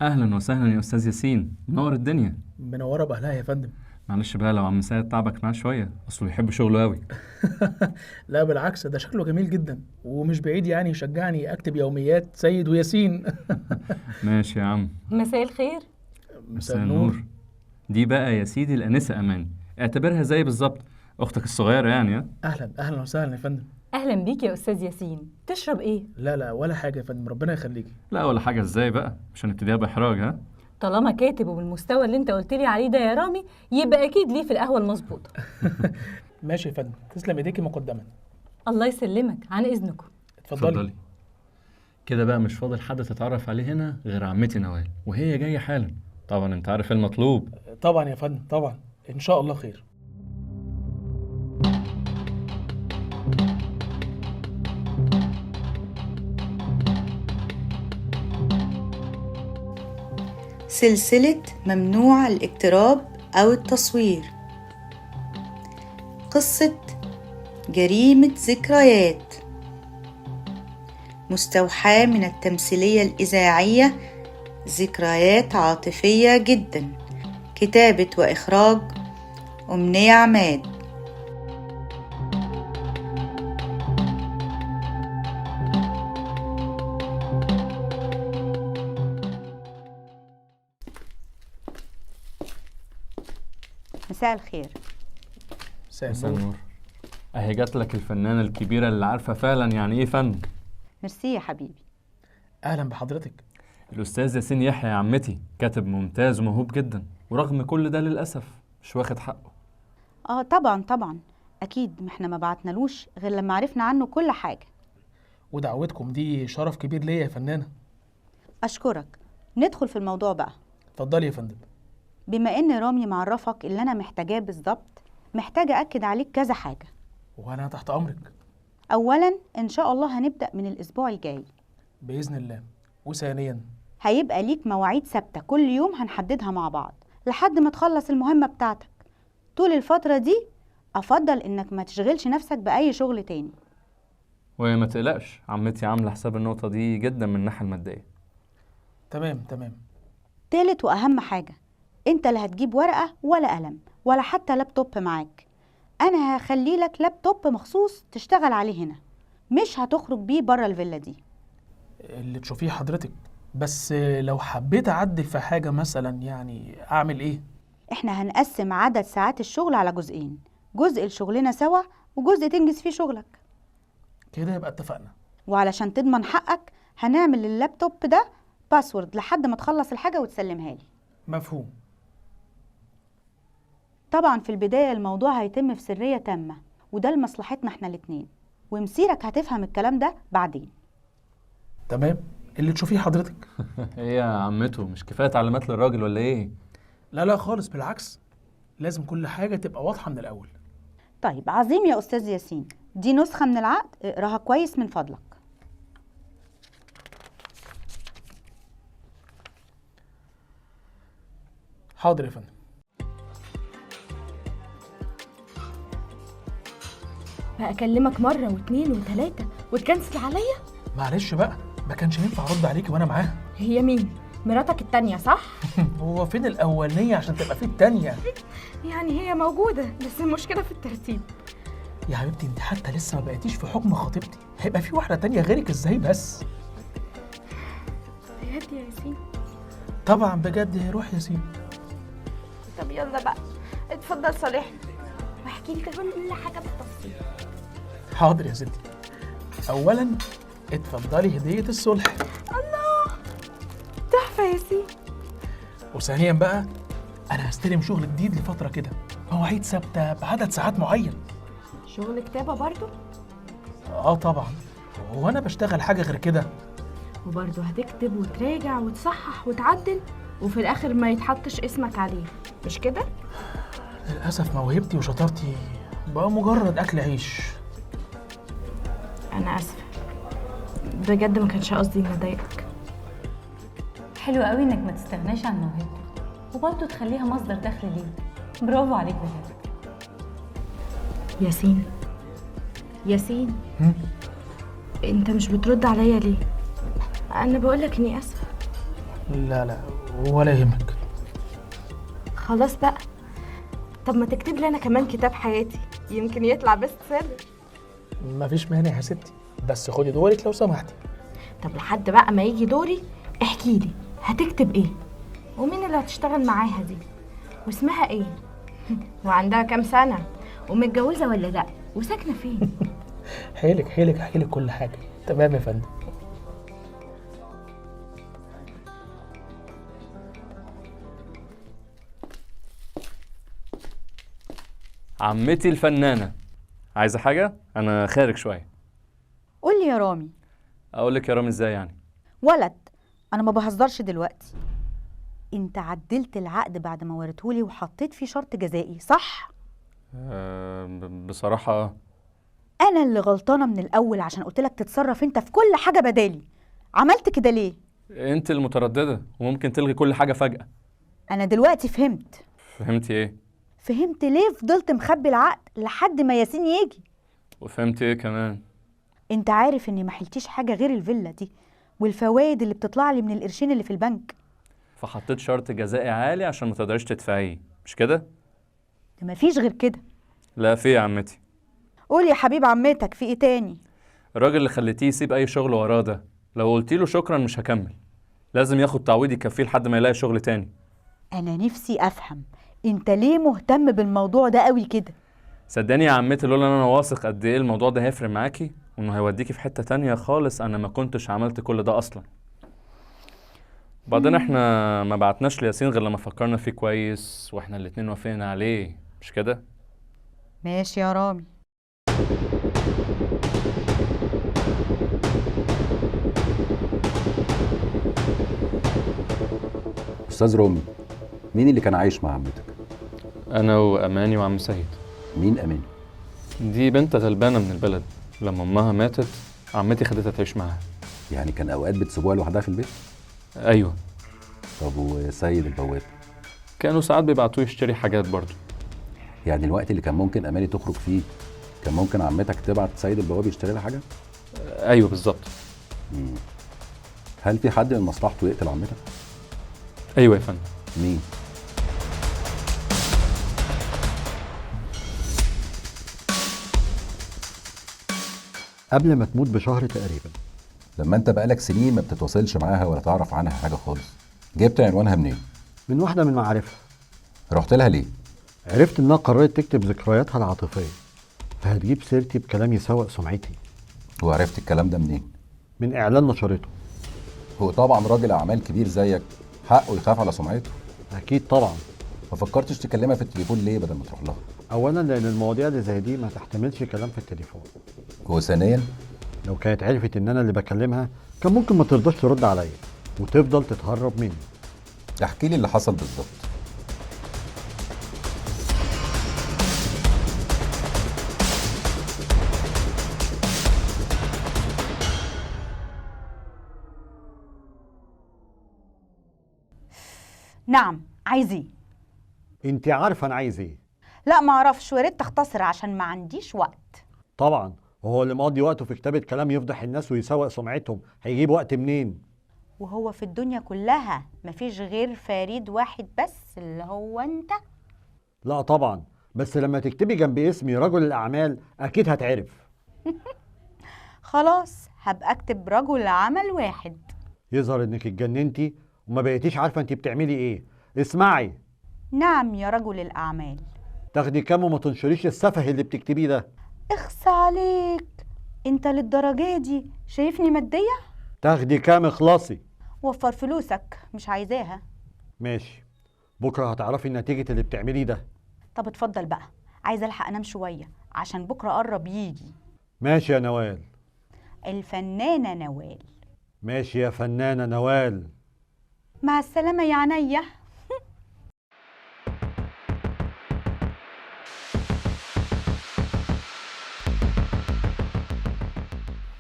اهلا وسهلا يا استاذ ياسين، منور الدنيا. منورة باهلها يا فندم. معلش بقى لو عم سيد تعبك معاه شوية، اصله بيحب شغله قوي. لا بالعكس، ده شكله جميل جدا ومش بعيد يعني يشجعني اكتب يوميات سيد وياسين. ماشي يا عم. مساء الخير. مساء النور. دي بقى يا سيدي الانسة امان، اعتبرها زي بالظبط اختك الصغيرة يعني. اهلا اهلا وسهلا يا فندم. اهلا بيك يا استاذ ياسين. تشرب ايه؟ لا لا ولا حاجة يا فندم، ربنا يخليكي. لا ولا حاجة ازاي بقى، مش هنبتديها باحراج. ها طالما كاتب وبالمستوى اللي انت قلت لي عليه ده يا رامي، يبقى اكيد ليه في القهوة المظبوطه. ماشي يا فندم، تسلم ايديكي مقدما. الله يسلمك، عن اذنكم. اتفضلي. كده بقى مش فاضل حد تتعرف عليه هنا غير عمتي نوال، وهي جاية حالا. طبعا انت عارف المطلوب. طبعا يا فندم طبعا، ان شاء الله خير. سلسلة ممنوع الاقتراب أو التصوير. قصة جريمة ذكريات، مستوحاة من التمثيلية الإذاعية ذكريات عاطفية جدا، كتابة وإخراج أمنية عماد. مساء الخير. مساء النور. اهي جات لك الفنانة الكبيرة اللي عارفه فعلا يعني ايه فن. ميرسي يا حبيبي. اهلا بحضرتك. الاستاذ ياسين يحيى يا عمتي كاتب ممتاز وموهوب جدا، ورغم كل ده للاسف مش واخد حقه. طبعا طبعا اكيد، ما احنا ما بعتنالوش غير لما عرفنا عنه كل حاجة. ودعوتكم دي شرف كبير ليا يا فنانة. اشكرك. ندخل في الموضوع بقى. اتفضلي يا فندم. بما ان رامي معرفك اللي انا محتاجاه بالظبط، محتاجه اكد عليك كذا حاجة. وانا تحت امرك. اولا ان شاء الله هنبدا من الاسبوع الجاي باذن الله. وثانيا هيبقى ليك مواعيد ثابتة كل يوم هنحددها مع بعض لحد ما تخلص المهمة بتاعتك. طول الفترة دي افضل انك ما تشغلش نفسك باي شغل تاني. وما تقلقش، عمتي عامله حساب النقطة دي جدا من الناحية المادية. تمام تمام. تالت واهم حاجة، انت لا هتجيب ورقة ولا قلم ولا حتى لابتوب معاك. انا هخلي لك لابتوب مخصوص تشتغل عليه هنا، مش هتخرج بيه بره الفيلا دي. اللي تشوفيه حضرتك، بس لو حبيت اعدل في حاجة مثلا يعني اعمل ايه؟ احنا هنقسم عدد ساعات الشغل على جزئين، جزء لشغلنا سوا وجزء تنجز فيه شغلك. كده يبقى اتفقنا. وعلشان تضمن حقك هنعمل لللابتوب ده password لحد ما تخلص الحاجة وتسلمها لي. مفهوم. طبعا في البداية الموضوع هيتم في سرية تامة، وده لمصلحتنا احنا الاتنين، ومسيرك هتفهم الكلام ده بعدين. تمام، اللي تشوفيه حضرتك. ايه يا عمته، مش كفاية تعليمات للراجل ولا ايه؟ لا لا خالص، بالعكس، لازم كل حاجة تبقى واضحة من الأول. طيب عظيم يا أستاذ ياسين، دي نسخة من العقد، اقراها كويس من فضلك. حاضر يا فندم. بقى اكلمك مرة واتنين وتلاتة وتكنسل عليا؟ معلش بقى، ما كانش ينفع ارد عليكي وانا معاها. هي مين؟ مراتك التانية صح؟ هو فين الاولانية عشان تبقى في التانية؟ يعني هي موجودة بس المشكلة في الترتيب. يا حبيبتي انت حتى لسه ما بقيتيش في حكم خطيبتي، هيبقى في واحدة تانية غيرك ازاي بس؟ بجد يا ياسين؟ طبعا بجد يا روح ياسين. طب يلا بقى اتفضل صالحني واحكي لي كل حاجة بالتفصيل. حاضر يا ستي. اولا اتفضلي هديه الصلح. الله تحفة يا ياسين. وثانيا بقى انا هستلم شغل جديد لفترة كده، مواعيد ثابتة بعدد ساعات معين. شغل كتابه برضو؟ اه طبعا، هو انا بشتغل حاجة غير كده؟ وبرضو هتكتب وتراجع وتصحح وتعدل وفي الاخر ما يتحطش اسمك عليه، مش كده؟ للاسف موهبتي وشطارتي بقى مجرد اكل عيش. انا اسفه بجد، ما كانش قصدي اني اضايقك. حلو قوي انك ما تستغناش عن موهبتك وبرضه تخليها مصدر دخل ليك. برافو عليك بجد ياسين. ياسين انت مش بترد عليا ليه؟ انا بقولك اني اسفه. لا لا ولا يهمك. خلاص بقى، طب ما تكتب لي انا كمان كتاب حياتي، يمكن يطلع best seller. مفيش مانع يا ستي، بس خدي دورك لو سمحتي. طب لحد بقى ما يجي دوري احكي لي هتكتب ايه، ومين اللي هتشتغل معاها دي، واسمها ايه، وعندها كام سنة، ومتجوزة ولا لا، وساكنة فين. حيلك حيلك، احكي لك كل حاجة. تمام يا فندم. عمتي الفنانة، عايزة حاجة؟ أنا خارج شوية. قول لي يا رامي. أقول لك يا رامي إزاي يعني؟ ولد، أنا ما بهزرش دلوقتي. أنت عدلت العقد بعد ما وريتهولي وحطيت فيه شرط جزائي، صح؟ بصراحة أنا اللي غلطانة من الأول عشان قلت لك تتصرف أنت في كل حاجة بدالي. عملت كده ليه؟ أنت المترددة وممكن تلغي كل حاجة فجأة. أنا دلوقتي فهمت. فهمتي إيه؟ فهمت ليه فضلت مخبي العقد لحد ما ياسين يجي. وفهمت ايه كمان؟ انت عارف اني ما حلتيش حاجة غير الفيلا دي والفوائد اللي بتطلع لي من القرشين اللي في البنك. فحطيت شرط جزائي عالي عشان ما تقدريش تدفعيه، مش كده؟ ده ما فيش غير كده. لا في يا عمتي. قول يا حبيب عمتك، في ايه تاني؟ الراجل اللي خليتيه يسيب اي شغل وراه ده، لو قلتي له شكرا مش هكمل. لازم ياخد تعويض يكفيه لحد ما يلاقي شغل تاني. انا نفسي افهم انت ليه مهتم بالموضوع ده قوي كده؟ صدقني يا عمتي، لولا ان انا واثق قد ايه الموضوع ده هيفرق معاكي وانه هيوديكي في حتة تانية خالص، انا ما كنتش عملت كل ده اصلا. بعدين احنا ما بعتناش لياسين غير لما فكرنا فيه كويس واحنا الاتنين وافقنا عليه، مش كده؟ ماشي يا رامي. استاذ رامي، مين اللي كان عايش مع عمتك؟ انا واماني وعم سيد. مين اماني؟ دي بنت غلبانه من البلد، لما امها ماتت عمتي خدتها تعيش معاها. يعني كان اوقات بتسيبوها لوحدها في البيت؟ ايوه. طب وسيد البواب؟ كانوا ساعات بيبعتوه يشتري حاجات برضه. يعني الوقت اللي كان ممكن اماني تخرج فيه كان ممكن عمتك تبعت سيد البواب يشتري لها حاجة؟ ايوه بالظبط. هل في حد من مصلحته يقتل عمتك؟ ايوه يا فندم. مين؟ قبل ما تموت بشهر تقريبا. لما انت بقالك سنين ما بتتواصلش معاها ولا تعرف عنها حاجة خالص، جبت عنوانها منين؟ من واحدة من معارفها. رحت لها ليه؟ عرفت انها قررت تكتب ذكرياتها العاطفية، فهتجيب سيرتي بكلام يسوق سمعتي. وعرفت الكلام ده منين؟ من اعلان نشرته. هو طبعا راجل اعمال كبير زيك حقه يخاف على سمعته. اكيد طبعا. ما فكرتش تكلمها في التليفون ليه بدل ما تروح لها؟ اولا لان المواضيع اللي زي دي ما تحتملش كلام في التليفون. وثانيا لو كانت عرفت ان انا اللي بكلمها كان ممكن ما ترضاش ترد عليا وتفضل تتهرب مني. احكي لي اللي حصل بالظبط. نعم، عايز ايه؟ انت عارفه انا عايز ايه؟ لا ما اعرفش، ويا ريت تختصر عشان ما عنديش وقت. طبعا، وهو اللي مقضي وقته في كتابه كلام يفضح الناس ويسوق سمعتهم هيجيب وقت منين؟ وهو في الدنيا كلها مفيش غير فريد واحد بس اللي هو انت؟ لا طبعا، بس لما تكتبي جنب اسمي رجل الاعمال اكيد هتعرف. خلاص هبقى اكتب رجل عمل واحد. يظهر انك اتجننتي وما بقيتيش عارفه انت بتعملي ايه. اسمعي. نعم يا رجل الاعمال. تاخدي كام وما تنشريش السفه اللي بتكتبيه ده. اخس عليك، انت للدرجة دي شايفني مادية؟ تاخدي كام اخلصي. وفر فلوسك، مش عايزاها. ماشي، بكره هتعرفي نتيجة اللي بتعمليه ده. طب اتفضل بقى، عايزه الحق انام شوية عشان بكره قرب يجي. ماشي يا نوال. الفنانة نوال. ماشي يا فنانة نوال. مع السلامة يا عينيا.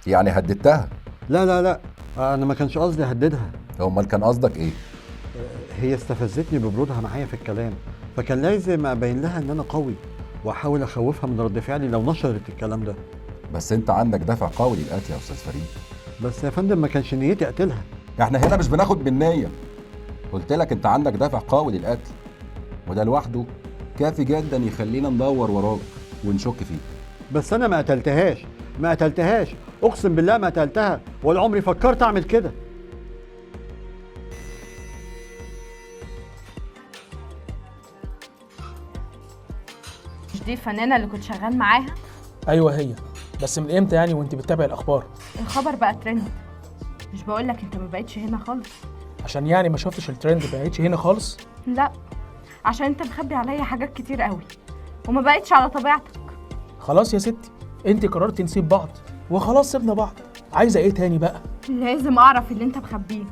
يعني هددتها؟ لا لا لا، انا ما كانش قصدي اهددها. امال كان قصدك ايه؟ هي استفزتني ببرودها معايا في الكلام، فكان لازم ابين لها ان انا قوي واحاول اخوفها من رد فعلي لو نشرت الكلام ده. بس انت عندك دافع قوي للقتل يا استاذ فريد. بس يا فندم ما كانش نيتي اقتلها. احنا هنا مش بناخد بالنية، قلت لك انت عندك دافع قوي للقتل، وده لوحده كافي جدا يخلينا ندور وراك ونشك فيك. بس انا ما قتلتهاش، ما قتلتهاش، اقسم بالله ما قتلتها، ولا عمري فكرت اعمل كده. مش دي الفنانة اللي كنت شغال معاها؟ ايوه هي، بس من امتى يعني وانت بتتابعي الاخبار؟ الخبر بقى ترند. مش بقول لك انت ما بقتش هنا خالص؟ عشان يعني ما شفتش الترند ما بقتش هنا خالص؟ لا، عشان انت مخبي عليا حاجات كتير قوي وما بقتش على طبيعتك. خلاص يا ستي، انت قررتي نسيب بعض وخلاص سيبنا بعض، عايزه ايه تاني بقى؟ لازم اعرف اللي انت مخبيه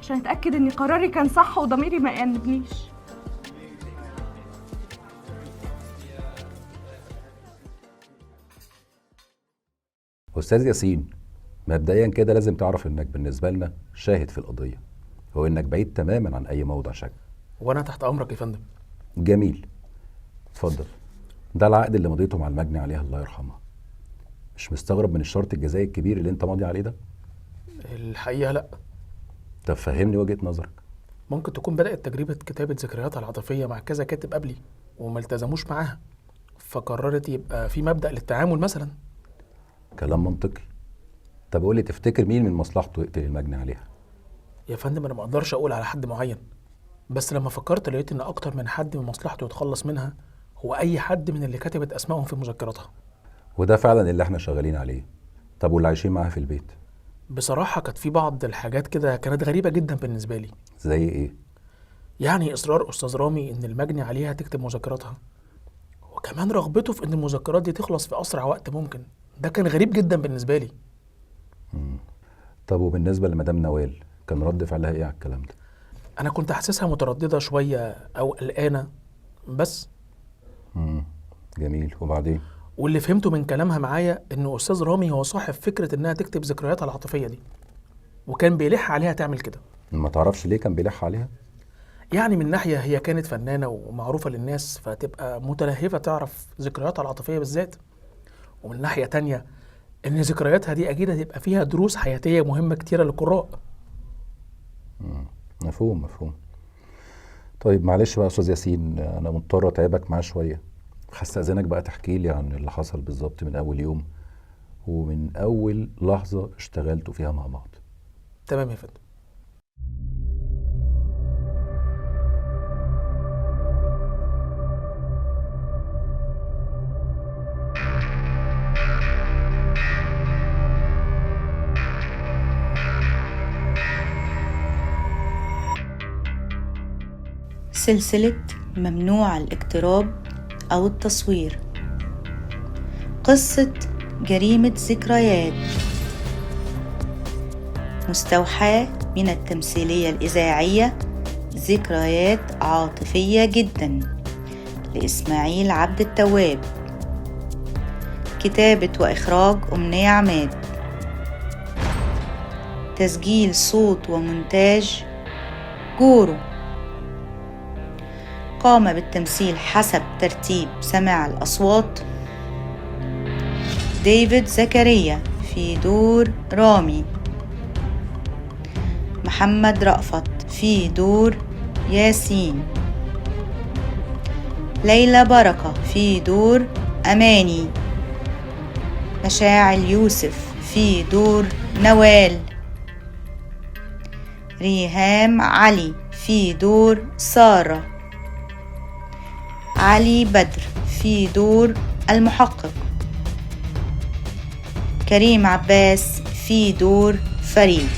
عشان اتاكد ان قراري كان صح وضميري ما يأنبنيش. استاذ ياسين، مبدئيا كده لازم تعرف انك بالنسبة لنا شاهد في القضية، وانك بعيد تماما عن اي موضع شك. وانا تحت امرك يا فندم. جميل، اتفضل. ده العقد اللي مضيته مع المجني عليها الله يرحمها. مش مستغرب من الشرط الجزائي الكبير اللي انت ماضي عليه ده؟ الحقيقة لا. طب فهمني وجهه نظرك. ممكن تكون بدات تجربه كتابه ذكرياتها العاطفية مع كذا كاتب قبلي وما التزموش معاها، فقررت يبقى في مبدا للتعامل مثلا. كلام منطقي. طب قولي، تفتكر مين من مصلحته يقتل المجني عليها؟ يا فندم انا ما اقدرش اقول على حد معين، بس لما فكرت لقيت ان اكتر من حد من مصلحته يتخلص منها هو اي حد من اللي كتبت اسمائهم في مذكراتها. وده فعلا اللي احنا شغالين عليه. طب واللي عايشين معاها في البيت؟ بصراحة كانت في بعض الحاجات كده كانت غريبة جدا بالنسبة لي. زي ايه؟ يعني اصرار استاذ رامي ان المجني عليها تكتب مذكراتها، وكمان رغبته في ان المذكرات دي تخلص في اسرع وقت ممكن، ده كان غريب جدا بالنسبة لي. طب وبالنسبة لمدام نوال كان رد فعلها ايه على الكلام ده؟ انا كنت حاسسها مترددة شوية او قلقانة بس. جميل، وبعدين؟ واللي فهمته من كلامها معايا ان استاذ رامي هو صاحب فكرة انها تكتب ذكرياتها العاطفية دي، وكان بيلح عليها تعمل كده. ما تعرفش ليه كان بيلح عليها؟ يعني من ناحية هي كانت فنانة ومعروفة للناس، فتبقى متلهفه تعرف ذكرياتها العاطفية بالذات، ومن ناحية تانية ان ذكرياتها دي اكيد هتبقى فيها دروس حياتيه مهمة كتيرة للقراء. مفهوم مفهوم. طيب معلش بقى يا استاذ ياسين، انا مضطر اتعبك معاه شوية. هستأذنك بقى تحكي لي عن اللي حصل بالظبط من اول يوم ومن اول لحظة اشتغلتوا فيها مع بعض. تمام يا فندم. سلسلة ممنوع الاقتراب أو التصوير، قصة جريمة ذكريات، مستوحاة من التمثيلية الإذاعية ذكريات عاطفية جدا لإسماعيل عبد التواب، كتابة وإخراج أمنية عماد، تسجيل صوت ومونتاج جورو. قام بالتمثيل حسب ترتيب سماع الأصوات ديفيد زكريا في دور رامي، محمد رأفت في دور ياسين، ليلى بركة في دور أماني، مشاعل يوسف في دور نوال، ريهام علي في دور سارة، علي بدر في دور المحقق، كريم عباس في دور فريد.